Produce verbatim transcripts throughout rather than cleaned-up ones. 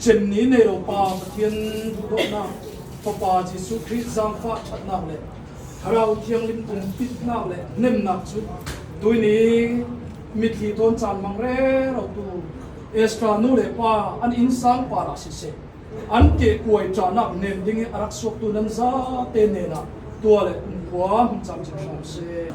Chenni nei lo Pa Pathian duhdawtnak, Fapa Jesuh Khrih zaangfah ṭhatnak le Thlarau Thianghlim umpitnak le nemnak cu tuihni mitthli thawn caan mang rerotu Ezra nu le pa an innsang parah siseh, an kehkuai ṭahnak nem ding i a rak suaktu nan zate hnenah tua le kumkhua hung camcin hram seh.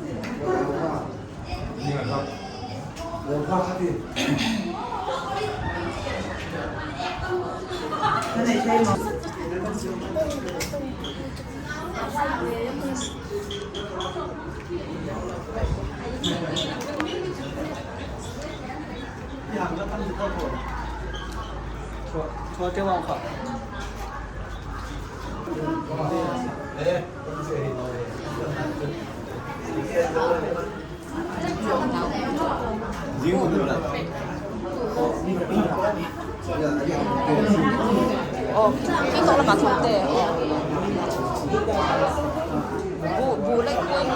Oh, kiko lamah thawngte. Bu, bu le kuai.